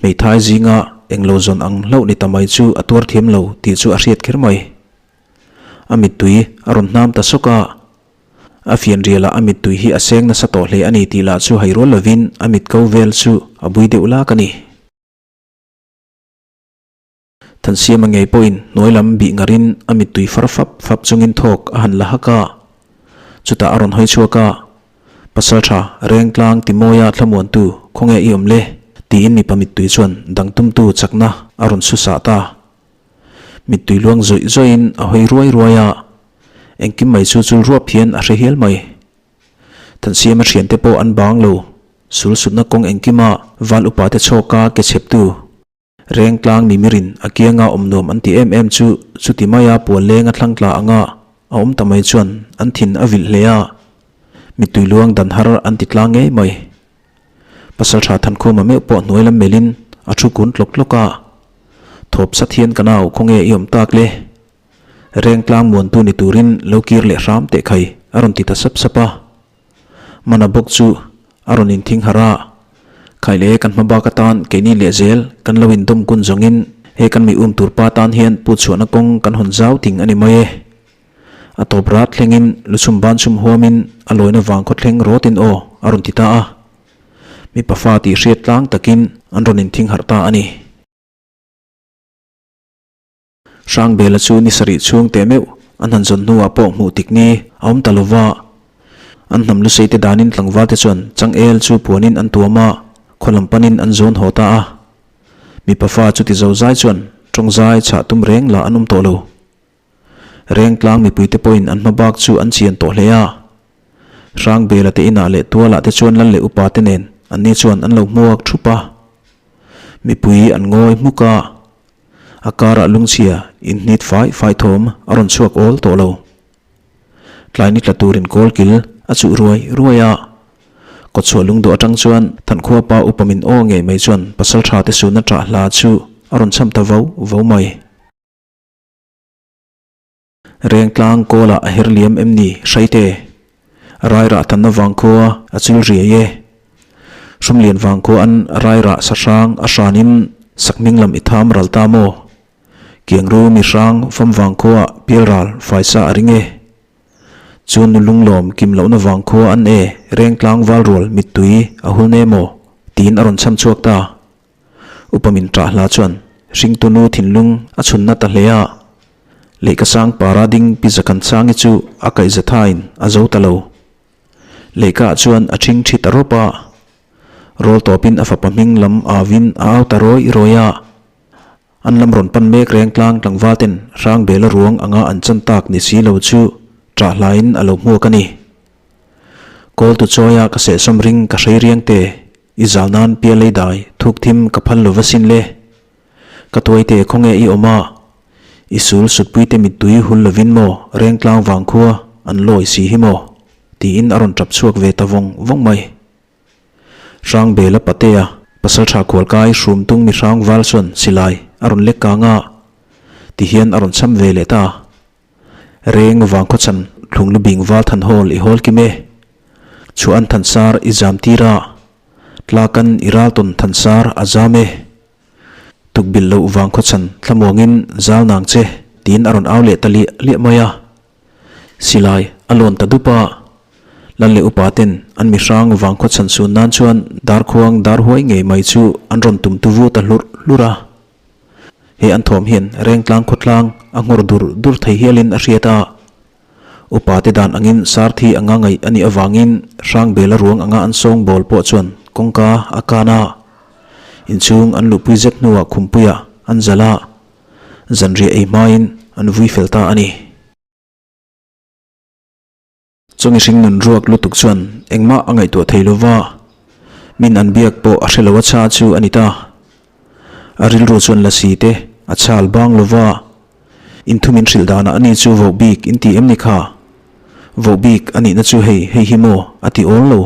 Hmeithai zinga englo zawn ang hlauh ni ta mai chu a tuar thiam lo tih chu a hriat kher mai. A mittui a rawn hnam ta sawk a, a fianrialah a mittui hi a seng nasa tawh hle a ni tih lah chu hai rual lovin a mit ko vel chu a bui deuh lak a ni. Thansiama ngei pawhin hnuai lam bih ngarin a mittui far fap fap chungin thawk a han la hak a. Chutah a rawn hawi chhuak a, Pasaltha, Rengtlang Timawia thlamuantu, khawnge i awm le? tiin mipa mittui chuan dangtumtu chakna a rawn su sah ta. Mittui luang zawih zawihin a hawi ruai ruai a, engkim mai chu chul ruap hian a hre hial mai. Thansiama thiante pawh an bang lo, sul sutna kawng engkima val upate chhawka ke chheptu. Rengtlang mimirin a kianga awm nuam an ti em em chu chuti maia puan leng a thlang tla anga a awm ta mai chuan an thin a vilh hle a, mittui luang dan har an ti tlang ngei mai. Pasaltha Thankhuma meuh pawh hnuai lam melhin a thu kun tlawk tlawk a, Thawp sat hian ka nau khawnge i awm tak le? Rengtlang muantu ni turin lo kir leh hram teh khai a rawn ti ta sap sap a. Mana bawk chu a rawn inthing harh a, Khaile kan hma bak atan keini leh zel kan lo indawm kun zawngin he kan mi um tur pa tan hian put chhuahna kawng kan hawn zau ting a ni mai e. A tawp rat thlengin luchhum ban chhum huamin a lawina vang khaw thleng rawtin aw a rawn ti ta a. Mipa fa tih hriat tlang takin an rawn inthing harh ta a ni. Hrangbela chu ni sarih chhung teh meuh an han zawn hnuah pawh hmuh tik ni a awm ta lova. An hnam lusei te danin tlangval te chuan changel chu puanin an tuam a, khaw lam panin an zawn haw ta a. Mipa fa chuti zo zai chuan tawng zai chhah tum reng lah an awm tawh lo. Rengtlang mipui te pawhin an hma bak chu an chian tawh hle a. Hrangbela te inah leh tualah te chuan lal leh upa te nen anni chuan an lo hmuak thup a. Mipui an ngawi hmuk a. A karah lungchhia inhnit fai fai thawm a rawn chhuak awl tawh lo. Tlai ni tla turin kawl kil a chuh ruai ruai a. Kawtchhuah lungduh atang chuan Thankhua pa upa min aw ngei mai chuan pasaltha te suna ṭah hla chu a rawn cham ta vo vo mai. Rengtlang kawlah a her liam em ni Hraite? Rairah tanna vangkhua a chul riai e. Hrumlian vangkhua an rairah sahrang a hranin sakhming lam i tham ral ta maw? Kiangru mi hrang fam vangkhua pialral faisa a ring e. Chu nu lunglawm kim lohna vangkhua an e Rengtlang valrual mittui a hul ne maw? tiin a rawn chham chhuak ta. Upa min ṭah hla chuan hringtunu thinlung a chhunna ta hle a, lehkha sang para ding pi Zakan Sangi chu a kaihza thain a zo ta lo. Lehkhaah chuan a ṭhing ṭhi ta rawp a, rawl tawpin a fapa hming lam auin a au ta rawi rawi a. An lam rawn pan mek reng tlang tlangval ten Hrangbela ruang anga an chan tak ni si lo chu ṭah hlain a lo hmuak a ni. Kawltu chawia ka sehsawm ring ka hrei riang te. I zal nan pialei dai thuk thim ka phal lo va sin le. Ka tuaite khawnge i awm a, i sul sutpuite mittui hul lovin maw Rengtlang vangkhua an lawi si hi maw? tiin a rawn tap chhuak ve ta vawng vawng mai. Hrangbela Patea. Pasalṭha Khualkai Hrumtung mihrang val chuan silai a rawn lek kang a, tihian a rawn cham ve leh ta. Reng vang khawchhan thlung lu bing val than hawl i hawl kim e. Chhuah an than sar i zam tir a, tlakan i ral tawn than sar a zam e. Tukbilh loh vang khawchhan thlamuangin zal nang che tiin a rawn au leh ta liah liah mai a. Silai a lawn ta dup a, Lal leh upa ten an mihrang vang khawchhan sun nan chuan darkhuang dar huai ngei mai chu an rawn tum tu vu ta hlurh hlurh a. He an thawm hian Rengtlang khawtlang a nghawr dur dur thei hialin a hriat a. Upa te dan angin Sarthi anga ngaih a nih avangin Hrangbela ruang anga an sawng bawl pawh chuan kawngka a kan a. Inchhung an luhpui zet hnuah khumpuiah an zalh a, zanriah ei hmain an vui fel ta a ni. Chu mihring nun ruak lutuk chuan engmah a ngaihtuah thei lo va, min an biak pawh a hre lo a cha chu a ni ta. A rilru chuan lasi te a chhal bang lo va, inthu min hrilh danah ani chu voh bik in ti em ni kha? Voh bik a nihna chu hei hei hi maw a ti awl lo.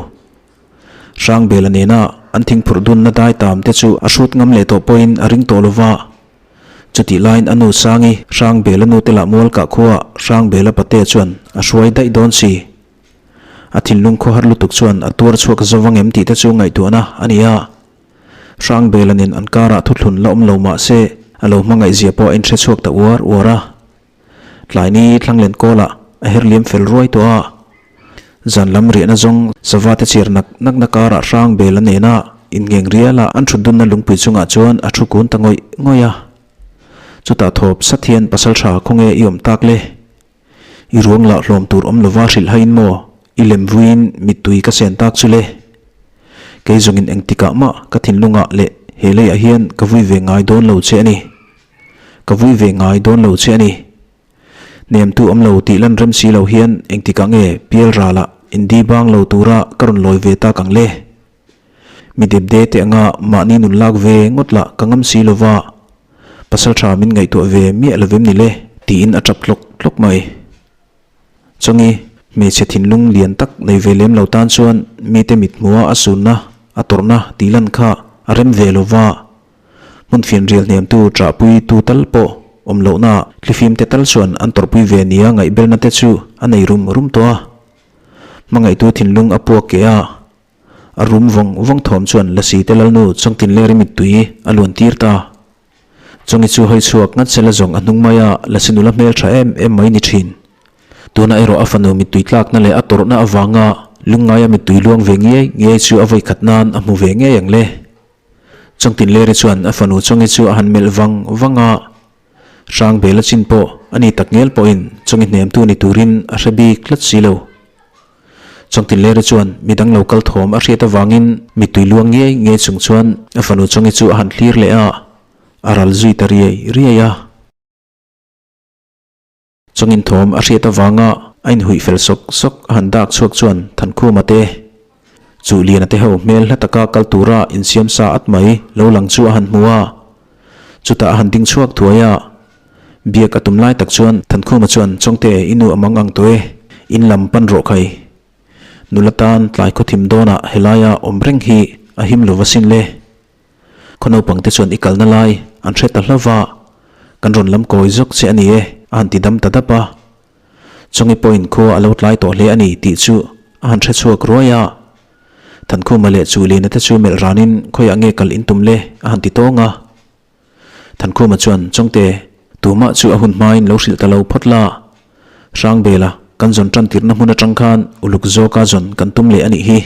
Hrangbela nena an thingphurh dunna dai tam te chu a hrut ngam leh tawh pawhin a ring tawh lo va. Chutih laiin a nu Sangi, Hrangbela nu te lah Mualkah khuaah Hrangbela patea chuan a hruai daih dawn si. A thinlung khawhar lutuk chuan a tuar chhuak zo vang em tih te chu ngaihtuahna a ni a. Hrangbela nen an karah thuthlun la awm lo mah se a lo hmangaihzia pawh a inhre chhuak ta uar uar a. Tlaini Thlanglen kawlah a her liam fel ruai tawh a. Zan lam riahna zawng sava te chhiar nak nak na karah Hrangbela nena inngheng riala an thut dunna lungpui chungah chuan a thu kun ta ngawih ngawih a. Chutah thawp sat hian pasaltha khawnge i awm tak le? I ruang lah hlawm tur awm lova hrilh hain maw i lem vuiin mittui ka sen tak chu le? Kei zawngin engtikah mah ka thinlungah leh he leiah hian ka vui ve ngai dawn lo che a ni. Ka vui ve ngai dawn lo che a ni. Hnemtu awm lo tih lan rem si lo hian engtikah nge pial ralah indi bang lo tura ka rawn lawi ve tak ang le? Mi depde te anga mahni nun lak ve ngawt lah ka ngam si lo va, pasal tha min ngaihtuah ve miah lo vem ni le? Tiin a tap tlawk tlawk mai. Chawngi, hmeichhe thinlung lian tak nei ve lem lo tan chuan mite mithmuha a sunna, a tawrhna tih lan kha a rem ve lo va. Hmun fianrial hnemtu ṭahpui tu tal pawh awm lohna thlifim te tal chuan an tawrhpui ve nia ngaihbelna te chu a nei rum rum tawh a. Hmangaihtu thinlung a puak keh a, a rum vawng vawng thawm chuan Lasi te lalnu Chawngtinleri mittui a luan tir ta. Chawngi chu hawi chhuak ngat sela zawng a hnung mai a, Lasi nula hmel ṭha em em mai ni ṭhin. Tuna erawh a fanu mittui tlakna leh a tawrhna avanga lungngaia mittui luang ve ngiai ngiai chu a vawikhat nan a hmu ve ngei ang le. Chawngtinleri chuan a fanu Chawngi chu a han melh vang vang a, Hrangbela chin pawh a ni tak ngel pawhin Chawngi hnemtu ni turin a hre bik tlat si lo. Chawngtinleri chuan midang lo kal thawm a hriat avangin mittui luang ngei ngei chung chuan a fanu Chawngi chu a han thlir leh a, a ral zui ta riai riai a. Chawngin thawm a hriat avanga a inhuih fel sawk sawk a han dak chhuak chuan Thankhuma te chu Liana te ho hmel hla taka kal tura insiam sa at mai lo lang chu a han hmu a. Chutah a han ding chhuak thuai a. Biak a tum lai tak chuan Thankhuma chuan Chawngte i nu a mang ang tawh e, in lam pan rawh khai. Nula tan tlai khawthim dawnah helaia awm reng hi a him lo va sin le. Khaw naupang te chuan i kalna lai an hre ta hlauh va, kan rawn lam kawi zawk che a ni e, a han ti dam ta dap a. Chawngi pawhin khua a lo tlai tawh hle a ni tih chu a han hre chhuak ruai a. Thankhuma leh Chuhlina te chu melh ranin khawiah nge kal in tum le a han ti tawng a. Thankhuma chuan Chawngte, tumah chu a hun hmain lo hrilh ta lo phawt la. Hrangbela, kan zawn tan tirhna hmun atang khan uluk zawka zawn kan tum leh a nih hi.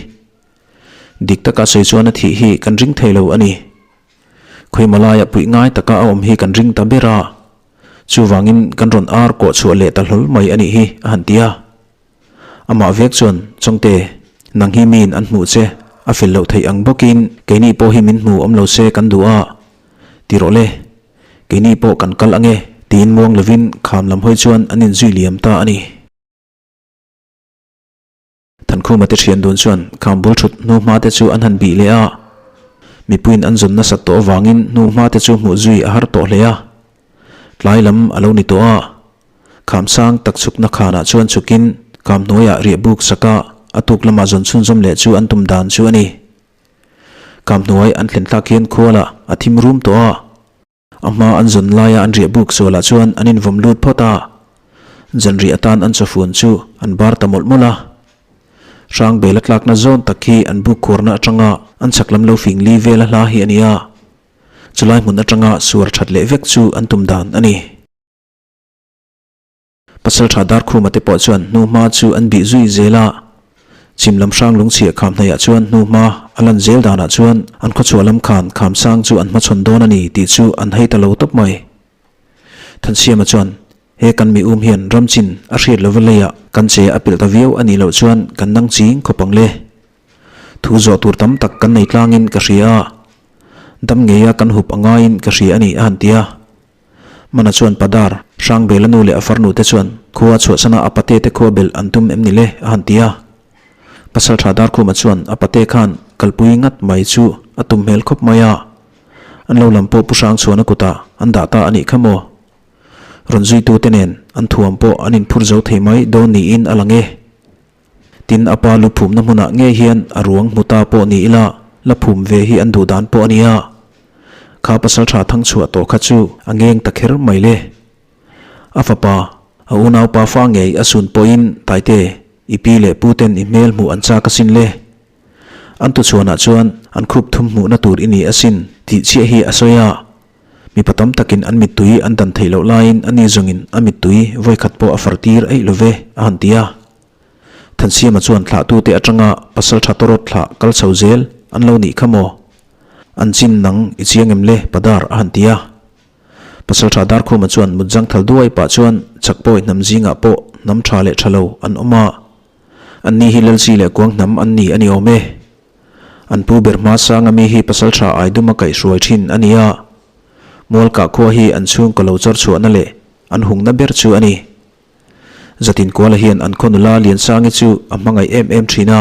Dik taka sawi chuan a thih hi kan ring thei lo a ni. Khawimaw laia puih ngai taka a awm hi kan ring ta ber a, chuvangin kan rawn ar kawh chhuah leh ta hlawl mai a nih hi, a han ti a. Amah vek chuan, Chawngte, nang hi miin an hmuh che, a fel loh theih ang bawkin keini pawh hi min hmu awm lo se kan duh a, ti rawh le, keini pawh kan kal ang e, tiin muang lovin kham lam hawi chuan an inzui liam ta a ni. Thankhuma te thian dun chuan kham bul thut hnu hma te chu an han bih leh a, mipuiin an zawn nasat tawh avangin hnu hma te chu hmuh zui a har tawh hle a. Tlai lam a lo ni tawh a, kham sang tak chhukna khanah chuan chhukin kham hnuaiah riah buk saka a tuk lama zawn chhunzawm leh chu an tum dan chu a ni. Kham hnuai an thlen thlak hian khualah a thim rum tawh a. A hma an zawn laia an riah buk sualah chuan an invawm lut phawt a. Zanriah atan an chawfun chu an bar ta mawlh mawlh a. Hrangbela tlakna zawn tak hi an buk khuarna atanga an chhak lam lo fing li vela hla hi a ni a. Chulai hmun atanga suar that leh vek chu an tum dan a ni. Pasaltha Darkhuma te pawh chuan hnuhma chu an bih zui zel a, chhim lam hrang lungchhiah kham hnaihah chuan hnuhma a lan zel danah chuan an khawchhuah lam khan kham sang chu an hmachhawn dawn a ni tih chu an hei ta lo tawp mai. Thansiama chuan, He kan mi um hian ram chin a hriat lova leiah kan che a pilh ta viau a nih loh chuan kan nang ching khawp ang le. Thu zawh tur tam tak kan nei tlangin ka hria a, dam ngeia kan hup a ngaiin ka hria a ni a han ti a. Mana chuan Padar, Hrangbela nu leh a farnu te chuan khua chhuahsana a pate te khua belh an tum em ni le? a han ti a. Pasaltha Darkhuma chuan a pate khan kalpui ngat mai chu a tum hmel khawp mai a. An lo lam pawh Pu Hrangchhuana kutah an dah ta a nih kha maw? Rawn zuitute nen an thuam pawh an inphur zo thei mai dawn niin a lang e. Tin, a pa lu phumna hmunah ngei hian a ruang hmu ta pawh ni ila, la phum ve hi an duh dan pawh a nia. Kha pasal tha thang chhuah tawh kha chu a ngeng ta kher mai le. A fapa, a unaupa fa ngei a sun pawhin Taite, i pi leh pu ten i hmel hmuh an chak asin le. An tuchhuanah chuan an khup thum hmuhna tur i ni asin tih chiah hi a sawi a. Mipa tam takin an mittui an dan theih loh laiin ani zawngin a mittui vawikhat pawh a far tir eih lo ve, a han ti a. Thansiama chuan thlahtute atanga pasal tha tawrawt thlah kal chho zel an lo nih kha maw? An chin nang i chiang em le Padar a han ti a. Pasal tha Darkhuma chuan mut zang thal duai pah chuan chakpawi hnam zingah pawh hnam tha leh tha lo an awm a. Anni hi Lalsi leh Kuang hnam an ni a ni awm e. An pu ber hma sanga mi hi pasal tha Aiduma kaihhruai thin a ni a. Mualkah khua hi an chhungkaw lo chawr chhuahna leh an hungna ber chu a ni. Zatin Kuala hian an khaw nula Liansangi chu a hmangaih em em thin a.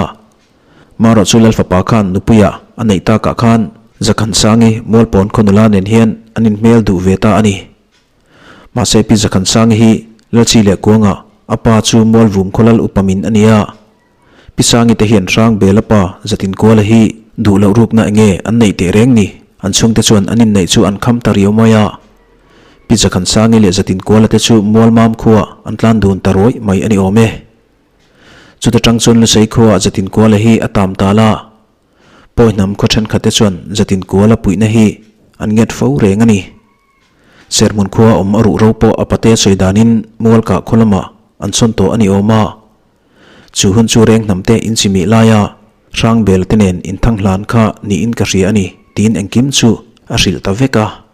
Marawh chu Lalfapa khan nupuia a neih takah khan Zakhansangi Mualpawn khaw nula nen hian an inhmel duh ve ta a ni. Mahse Pi Zakhansangi hi Lalchi leh Kuanga a pa chu Mualvum khaw lal upa min a ni a. Pi Sangi te hian Hrang Bela pa Zatin Kuala hi duh loh rukna enge an neih teh reng ni? An chhungte chuan an inneih chu an kham ta riau mai a. Pi Zakhan Sangi leh Zatin Kuala te chu Mualmam khua an tlan dun ta rawih mai a ni awm e. Chuta tang chuan Lusei khua Zatin Kuala hi a tam ta la. Pawi hnam khaw thenkhat te chuan Zatin Kuala puihna hi an nget fo reng a ni. Serhmun khua awm a ruh ro pawh a pate sawi danin Mualkah khaw lamah an sawn tawh a ni awm a. Chu hun chu reng hnam te in chimih laia Hrangbel te nen inthang hlan kha niin ka hria a ni tiin engkim chu a hrilh ta vek a.